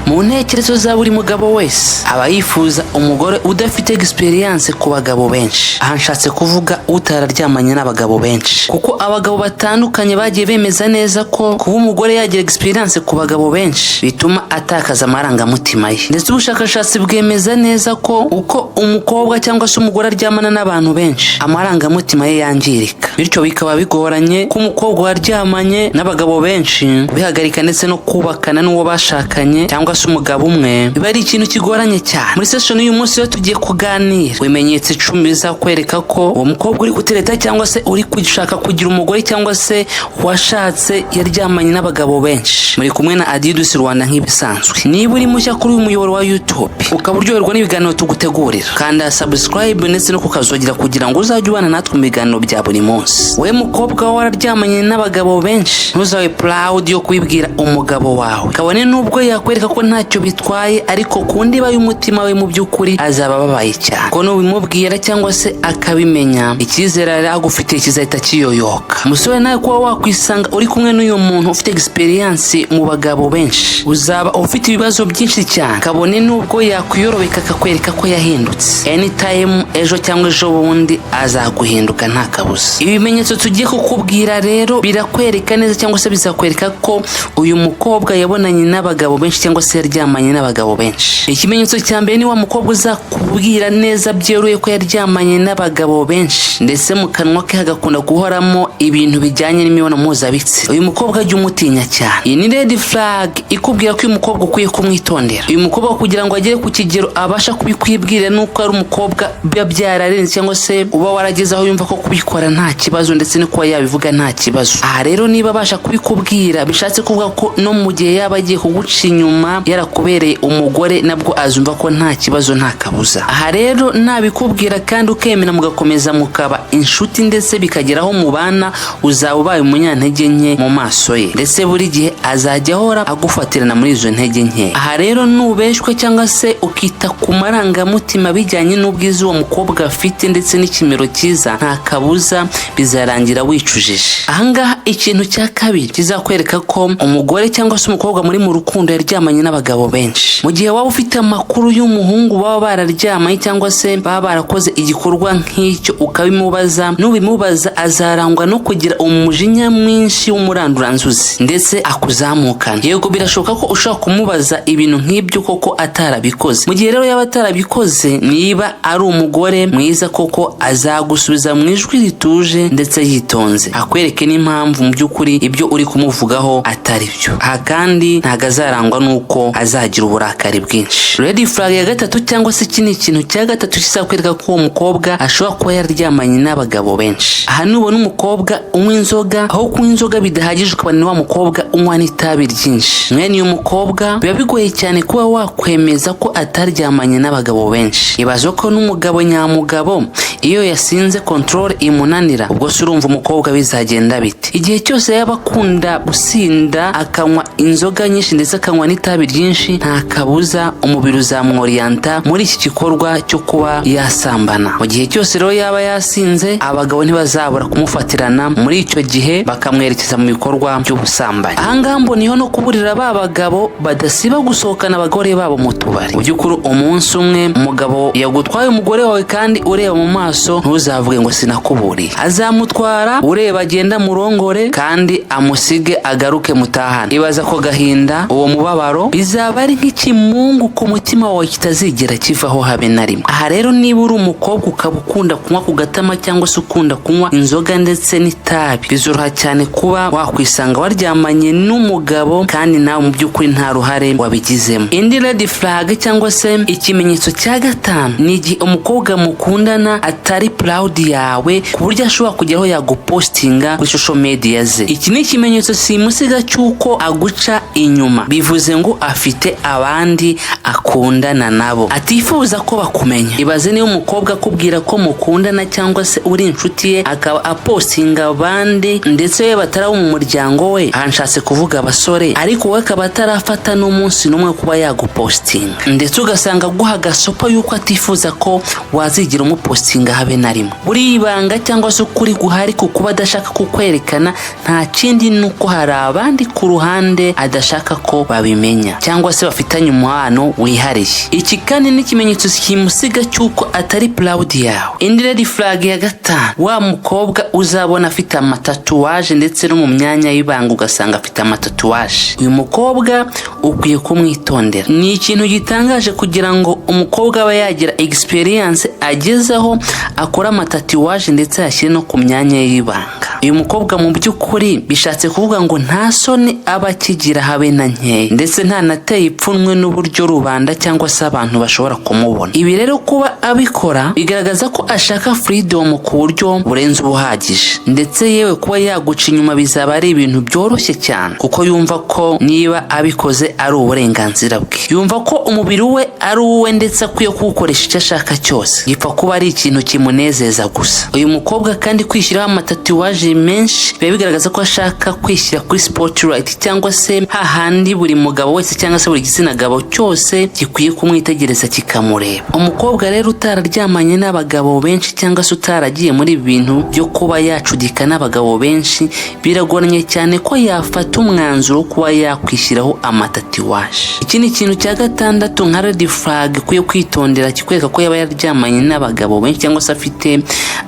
Mu ntekerezo za buri mugabo wese, aba yifuza umugore udafite experience ku bagabo benshi. Aha nshatse kuvuga utararyamanye n'abagabo benshi, kuko abagabo batandukanye bagiye bemeza neza ko kuba umugore yagira experience ku bagabo benshi bituma atakaza amarangamutima ye. Ndetse ubushakashatsi bwemeza neza ko uko umukobwa cyangwa se umugore aryamana n'abantu benshi, amarangamutima ye yangirika. Bityo bikaba bigoranye ko umukobwa waryamanye n'abagabo benshi bihagarika, ndetse no kubakana n'uwo bashakanye cyangwa se umugabo umwe biba ari ikintu kigoranye cyane. Muri session y'uyu munsi rero tugiye kuganira ibimenyetso 10 bizakwereka ko uwo mukobwa uri gutereta cyangwa se uri gushaka kugira umugore cyangwa se washatse yaryamanye n'abagabo benshi. Muri kumwe na Adidus Rwanda nk'ibisanzwe. Niba uri mushya kuri uyu muyoboro wa YouTube, ukaba uryoherwa n'ibiganiro tugutegurira, kanda subscribe ndetse no kukazogera kugira ngo uzajye ubana natwe mu biganiro bya buri munsi. We mukobwa wararyamanye n'abagabo benshi, ntuzabe proud yo kubibwira umugabo wawe, kabone n'ubwo yakwereka ko ntacyo bitwaye, ariko ku ndiba y'umutima we mu by'ukuri azaba ababaye cyane, ko nubimubwira cyangwa se akabimenya, icyizere yari agufitiye kizahita kiyoyoka. Umusore nawe, kuba wakwisanga uri kumwe n'uyu muntu ufite experience mu bagabo benshi, uzaba ufite ibibazo byinshi cyane. Kabone n'ubwo yakwiyorobeka akakwereka ko yahindutse, anytime ejo cyangwa ejo bundi azaguhinduka nta kabuza. Ibimenyetso tugiye kukubwira rero birakwereka neza cyangwa se bizakwereka ko uyu mukobwa yabonanye n'abagabo benshi cyangwa se yaryamanye n'abagabo benshi. Ikimenyetso cya mbere ni wa mukobwa uzakubwira neza byeruye ko yaryamanye n'abagabo benshi, ndetse mu kanwa ke hagakunda guhoramo ibintu bijyanye n'imibonano mpuzabitsina. Uyu mukobwa ajya umutinya cyane. Iyi ni red flag ikubwira ko uyu mukobwa ukwiye kumwitondera. Uyu mukobwa kugira ngo agere ku kigero abasha kubikwibwira, nuko ari umukobwa biba byararenze cyangwa se uba warageze aho yumva ko kubikora nta kibazo, ndetse no kuba yabivuga nta kibazo. Aha rero niba abasha kubikubwira, bishatse kuvuga ko no mu gihe yaba agiye kuguca inyuma yarakubereye umugore, nabwo azumva ko nta kibazo, nta kabuza. Aha rero nabikubwira kandi ukemera mugakomeza mukaba inshuti, ndetse bikagera aho mubana, uzaba ubaye umunyantege nke mu maso ye, ndetse buri gihe azajya ahora agufatirana muri izo ntege nke. Aha rero nubeshywe cyangwa se ukita ku marangamutima bijyanye n'ubwiza uwo mukobwa afite ndetse n'ikimero cyiza, nta kabuza bizarangira wicujije. Ahangaha ikintu cya kabiri kizakwereka ko umugore cyangwa se umukobwa muri mu rukundo yaryamanye n'abagabo benshi: mu gihe waba ufite amakuru y'umuhungu baba bararyamanye cyangwa se baba barakoze igikorwa nk'icyo, ukabimubaza, nubimubaza azarangwa no kugira umujinya mwinshi w'umuranduranzuzi, ndetse akuzamukana. Yego, birashoboka ko ushobora kumubaza ibintu nk'ibyo koko atarabikoze. Mu gihe rero yaba atarabikoze, niba ari umugore mwiza koko, azagusubiza mu ijwi rituje ndetse yitonze, akwereke n'impamvu mu by'ukuri ibyo uri kumuvugaho atari byo. Aha kandi ntabwo azarangwa n'uko azagira uburakari bwinshi. Red flag ya gatatu, cyangwa se iki ni ikintu cya gatatu kizakwereka ko uwo mukobwa ashobora kuba yararyamanye n'abagabo benshi: aha nubona umukobwa unywa inzoga, aho kunywa inzoga bidahagije ukabona ni wa mukobwa unywa n'itabi ryinshi, mwene uyu mukobwa biba bigoye cyane kuba wakwemeza ko ataryamanye n'abagabo benshi. Ibaze ko n'umugabo nyamugabo iyo yasinze control imunanira, ubwo se urumva umukobwa bizagenda bite? Igihe cyose yaba akunda gusinda, akanywa inzoga nyinshi ndetse akanywa n'itabi ryinshi, nta kabuza umubiri uzamworiyanta muri iki gikorwa cyo kuba yasambana. Mu gihe cyose rero yaba yasinze, abagabo ntibazabura kumufatirana muri icyo gihe, bakamwerekeza mu bikorwa by'ubusambanyi. Ahangaha mboniyeho no kuburira ba bagabo badasiba gusohokana abagore babo mu tubari. Mu by'ukuri, umunsi umwe umugabo yagutwaye umugore wawe kandi ureba mu maso, ntuzavuge ngo sinakuburiye. Azamutwara ureba, agenda murongore kandi amusige agaruke mutahane. Ibaza ko gahinda, uwo mubabaro bizaba ari nk'ikimungu ku mutima wawe kitazigera kivaho habe na rimwe. Aha rero niba uri umukobwa ukaba ukunda kunywa ku gatama cyangwa se ukunda kunywa inzoga ndetse n'itabi, bizoroha cyane kuba wakwisanga waryamanye n'umugabo kandi nawe mu by'ukuri nta ruhare wabigizemo. Indi red flag cyangwa se ikimenyetso cya gatanu ni igihe umukobwa mukundana atari proud yawe ku buryo ashobora kugeraho yagupostinga kuri social media ze. Iki ni ikimenyetso simusiga cy'uko aguca inyuma. Bivuze ngo afite abandi akundana nabo atifuza ko bakumenya. Ibaze niba umukobwa akubwira ko mukundana cyangwa se uri inshuti ye, akaba apostinga abandi ndetse we batari abo mu muryango we, aha nshatse kuvuga abasore, ariko we akaba atarafata n'umunsi n'umwe kuba yagupostinga, ndetse ugasanga aguha agasopo y'uko atifuza ko wazigira umupostinga. Azagucheatinga habe na rimwe. Buri ibanga cyangwa se ukuri guhari ku kuba adashaka kukwerekana, nta kindi, ni uko hari abandi ku ruhande adashaka ko babimenya cyangwa se bafitanye umubano wihariye. Iki kandi ni ikimenyetso kimusiga cy'uko atari proud yawe. Indi red flag ya gatanu, wa mukobwa uzabona afite amatatouage, ndetse no mu myanya y'ibanga ugasanga afite amatatouage, uyu mukobwa ukwiye kumwitondera. Ni ikintu gitangaje kugira ngo umukobwa abe yagira experience agezeho akora amatatouage ndetse yashyire no ku myanya y'ibanga. Uyu mukobwa mu by'ukuri bishatse kuvuga ngo nta soni aba akigira habe na nkeya, ndetse ntanateye ipfunwe n'uburyo rubanda cyangwa se abantu bashobora kumubona. Ibi rero kuba abikora bigaragaza ko ashaka freedom ku buryo burenze ubuhagije, ndetse yewe kuba yaguca inyuma bizaba ari ibintu byoroshye cyane, kuko yumva ko niba abikoze ari uburenganzira bwe, yumva ko umubiri we ari uwe ndetse akwiye kuwukoresha icyo ashaka cyose, gipfa kuba ari ikintu kimunezeza gusa. Uyu mukobwa kandi kwishyiraho amatatouage menshi biba bigaragaza ko ashaka kwishyira kuri spotlight, cyangwa se hahandi buri mugabo wese cyangwa se buri gitsina gabo cyose gikwiye kumwitegereza kikamureba. Umukobwa rero utararyamanye n'abagabo benshi cyangwa se utaragiye muri ibi bintu byo kuba yacudika n'abagabo benshi, biragoranye cyane ko yafata umwanzuro wo kuba yakwishyiraho amatatouage. Iki ni ikintu cya gatandatu nka red flag ukwiye kwitondera, kikwereka ko yaba yaryamanye n'abagabo benshi cyangwa se afite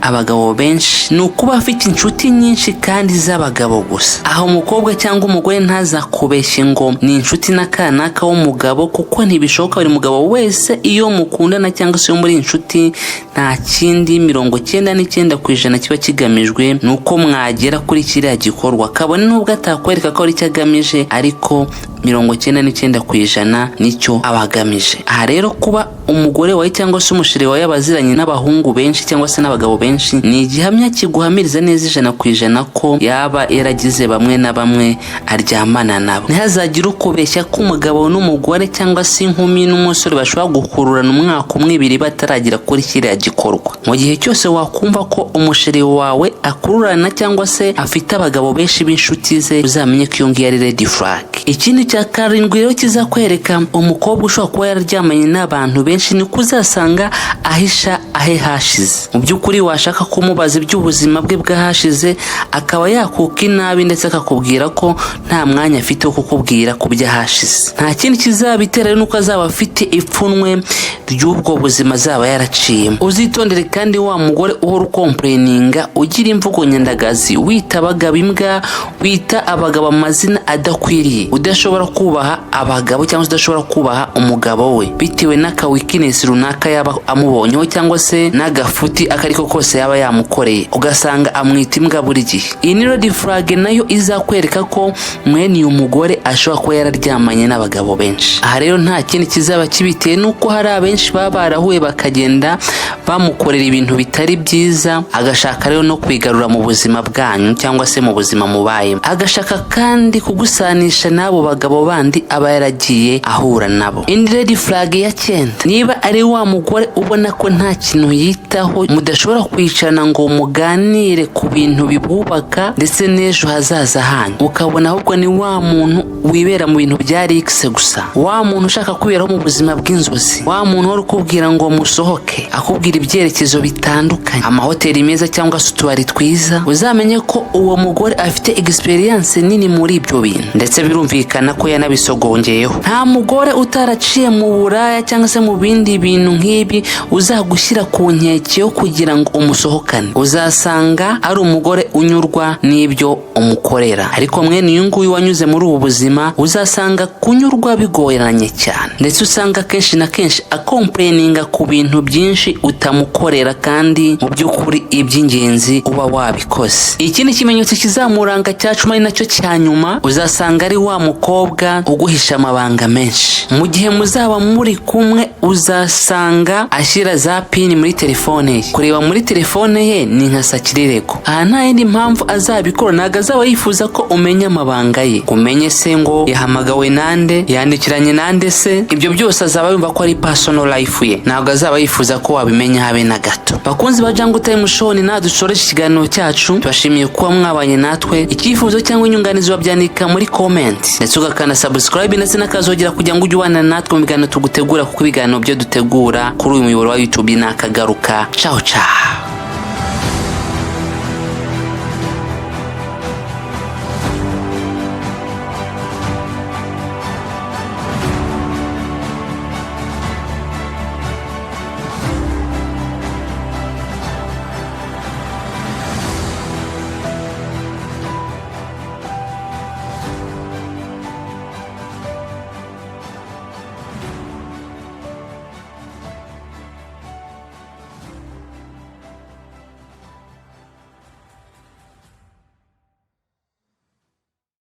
abagabo benshi, ni ukuba afite inshuti nyinshi kandi z'abagabo gusa. Aho umukobwa cyangwa umugore ntazakubeshye ngo ni inshuti n'akanaka w'umugabo, kuko ntibishoboka. Buri mugabo wese iyo mukundana cyangwa se iyo muri inshuti, nta kindi, 99% kiba kigamijwe ni uko mwagera kuri kiriya gikorwa, kabone n'ubwo atakwereka ko ari icyo agamije, ariko 99% nicyo aba agamije. Aha rero kuba umugore wawe cyangwa se umuchéri wawe yabaziranye n'abahungu benshi cyangwa se n'abagabo benshi, ni igihamya kiguhamiriza neza 100% ko yaba yaragize bamwe na bamwe aryamana nabo. Ntihazagire ukubeshya ko umugabo n'umugore cyangwa se inkumi n'umusore bashobora gukururana umwaka umwe, ibiri bataragera kuri kiriya gikorwa. Mu gihe cyose wakumva ko umuchéri wawe akururana cyangwa se afite abagabo benshi b'inshuti ze, uzamenye ko iyo ngiyo ari red flag. Ikindi cya karindwi rero kizakwereka umukobwa ushobora kuba yararyamanye n'abantu benshi, ni uko uzasanga ahisha ahe hashize. Mu by'ukuri washaka kumubaza iby'ubuzima bwe bw'ahashize, akaba yakuka inabi, ndetse akakubwira ko nta mwanya afite wo kukubwira ku by'ahashize. Nta kindi kizabitera rero, nuko azaba afite ipfunwe ry'ubwo buzima azaba yaraciyemo. Uzitondere kandi wa mugore uhora ucomplaininga, ugira imvugo nyandagazi, wita abagabo imbwa, wita abagabo amazina adakwiriye, udashobora kubaha abagabo cyangwa se udashobora kubaha umugabo we bitewe n'aka weakness runaka yaba amubonyeho cyangwa se n'agafuti ako ariko kose yaba yamukoreye, ugasanga amwita imbwa buri gihe. Iyi ni red flag nayo izakwereka ko mwene uyu mugore ashobora kuba yararyamanye n'abagabo benshi. Aha rero nta kindi kizaba kibiteye, nuko hari abenshi baba barahuye bakagenda bamukorera ibintu bitari byiza, agashaka rero no kwigarura mu buzima bwanyu cyangwa se mu buzima mubayemo, agashaka kandi kugusanisha n'abo bagabo bandi aba yaragiye ahura nabo. Indi red flag ya cyenda, niba ari wa mugore ubona ko nta kintu yitaho, mudashobora kwicarana ngo muganire ku bintu bibubaka ndetse n'ejo hazaza hanyu, ukabona ahubwo ni wa muntu wibera mu bintu bya luxe gusa, wa muntu ushaka kwiberaho mu buzima bw'inzozi, wa muntu wari ukubwira ngo musohoke, akubwira ibyerekezo bitandukanye, amahoteli meza cyangwa se utubari twiza, uzamenye ko uwo mugore afite experience nini muri ibyo bintu, ndetse birumvikana ko yanabisogongeyeho. Nta mugore utaraciye mu buraya cyangwa se mu bindi bintu nk'ibi uzagushyira ku nkeke yo kugira ngo umusohokane. Uzasanga ari umugore unyurwa n'ibyo umukorera, ariko mwene uyu nguyu wanyuze muri ubu buzima, uzasanga kunyurwa bigoranye cyane, ndetse usanga kenshi na kenshi acomplaininga ku bintu byinshi utamukorera, kandi mu by'ukuri iby'ingenzi uba wabikoze. Ikindi kimenyetso kizamuranga cya 10, ari nacyo cya nyuma, uzasanga ari wa mukobwa uguhisha amabanga menshi. Mu gihe muzaba muri kumwe, uzasanga ashyira za PIN muri telefone ye. Kureba muri telefone ye ni nka sacrilège. Aha nta yindi mpamvu azabikora, ntabwo azaba yifuza ko umenya amabanga ye, umenye se ngo yahamagawe nande, yandikiranye nande se. Ibyo byose azaba yumva ko ari personal life ye, ntabwo azaba yifuza ko wabimenya habe na gato. Bakunzi ba Jungle Time Show, ni nadusoreje ikiganiro cyacu. Tubashimiye kuba mwabanye natwe. Icyifuzo cyangwa inyunganizi wabyandika muri comment, ndetse ugakanda subscribe ndetse n'akazogera kugira ngo ujye ubana natwe mu biganiro tugutegura, kuko ibiganiro byo dutegura dutegura kuri uyu muyoboro wa YouTube. Nakagaruka, ciao ciao.